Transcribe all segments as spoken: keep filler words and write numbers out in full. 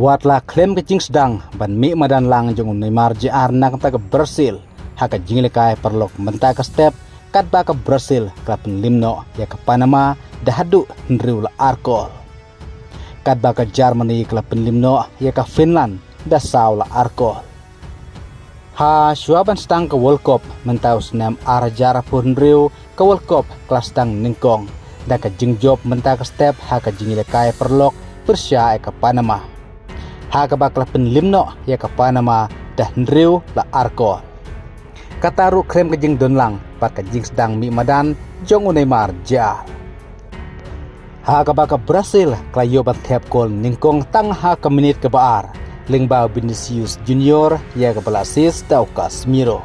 Wat la khlem ka jingsdang ban mih madan lang jong u Neymar Junior na ka bynta ka Brazil ha ka jingïalehkai paralok mynta ka step, katba ka Brazil ka la pynliem noh ïa ka Panama da haduh hynriew la ar kol. Katba ka Germany ka la pynliem noh ïa ka Finland da saw la ar kol. Ha shuwa ban sdang ka World Cup mynta u snem ar hajar arphew hynriew, ka World Cup ka la sdang nyngkong da ka jingjop mynta ka step ha ka jingïalehkai paralok pyrshah ïa ka Panama. Ha kaba ka la pynliem noh ïa ka Panama da hynriew la ar kol. Kata ruh khlem ka jingdon lang bad ka jingsdang mih madan jong u Neymar Junior. Ha kaba ka Brazil ka la ïoh ban thep kol nyngkong tang ha ka minit kaba ar, lyngba u Vinicius Junior ïa kaba la assist da u Casemiro.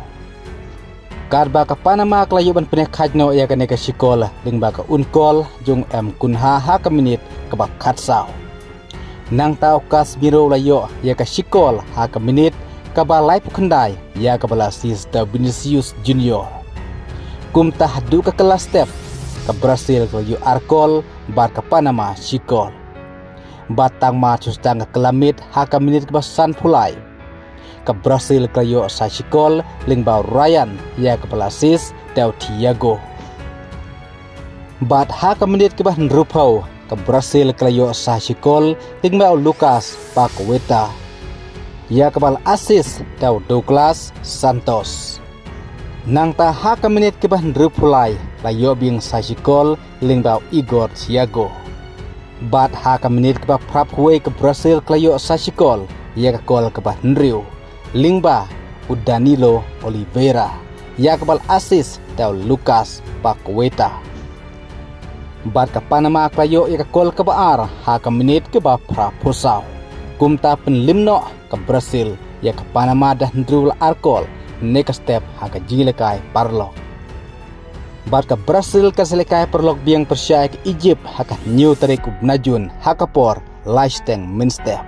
Katba ka Panama ka la ïoh ban pynïakhaid noh ïa kane ka shi kol lyngba ka un kol jong u M Cunha ha ka minit kaba khatsaw. Nangta u Casemiro u la ïoh ïa ka shi kol ha ka minit kaba laiphew khyndai ïa kaba la assist da u Vinicius Junior. Kumta haduh ka kylla step, ka Brazil ka la ïoh ar kol bad ka Panama shi kol. Bad tang mar shu sdang ka kylla miet ha ka minit kaba sanphew lai, ka Brazil ka la ïoh sa shi kol lyngba u Ryan ïa kaba la assist da u Thiago. Bad ha ka minit kaba hynriewphew, ka Brazil ka la ïoh sa shi kol lyngba u Lucas Paqueta ïa kaba la assist da u Douglas Santos. Nangta ha ka minit kaba hynriewphew lai la ïoh biang sa shi kol lyngba u Igor Thiago. Bad ha ka minit kaba phraphew wei, ka Brazil ka la ïoh sa shi kol ïa ka kol kaba hynriew lyngba u Danilo Oliveira ïa kaba la assist da u Lucas Paqueta. Bad ka Panama ka la ïoh ïa ka kol kaba ar ha ka minit kaba phraphew saw. Kumta pynliem noh ka Brazil ïa ka Panama da hynriew la ar kol ne ka step ha ka jingïalehkai paralok. Bad ka Brazil kan sa ïalehkai paralok biang pyrshah ïa ka Egypt ha ka hynñiew tarik u bnai Jun ha ka por lai shiteng mynstep.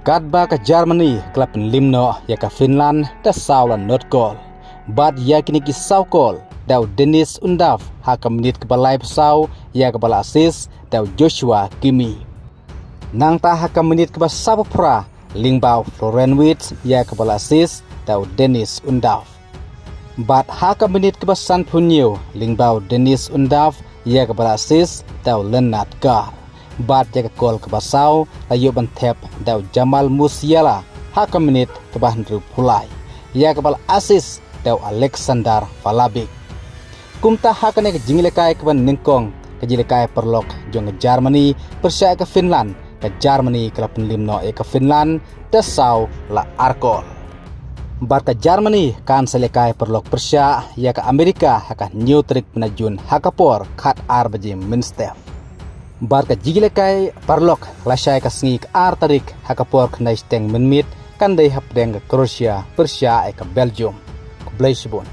Katba ka Germany ka la pynliem noh ïa ka Finland da saw la not kol. Bad ïa kine ki saw kol da u Deniz Undav ha ka minit kaba laiphew saw ïa kaba la assist da u Joshua Kimmich. Nangta ha ka minit kaba sawphew phra lyngba u Florian Wirtz ïa kaba la assist da u Deniz Undav. Bad ha ka minit kaba sanphew hynñiew lyngba u Deniz Undav ïa kaba la assist da u Lennard Kjær. Bad ïa ka kol kaba saw la ïoh ban thep da u Jamal Musiala ha ka minit kaba hynriewphew lai ïa kaba la assist da u Alexander Vlahovic. Kumta ha kane ka jingïalehkai kaba nyngkong, ka jingïalehkai paralok jong ka Germany pyrshah ïa ka Finland, ka Germany ka la pynliem noh ïa ka Finland da saw la ar kol. Bad ka Germany kan sa ïalehkai paralok pyrshah ïa ka Amerika ha ka hynñiew tarik bnai Jun ha ka por khatar baje mynstep. Bad ka jingïalehkai paralok lashai ka sngi ka ar tarik ha ka por khyndai shiteng mynmiet kan dei hapdeng ka Croatia pyrshah ïa ka Belgium. Khublei shibun.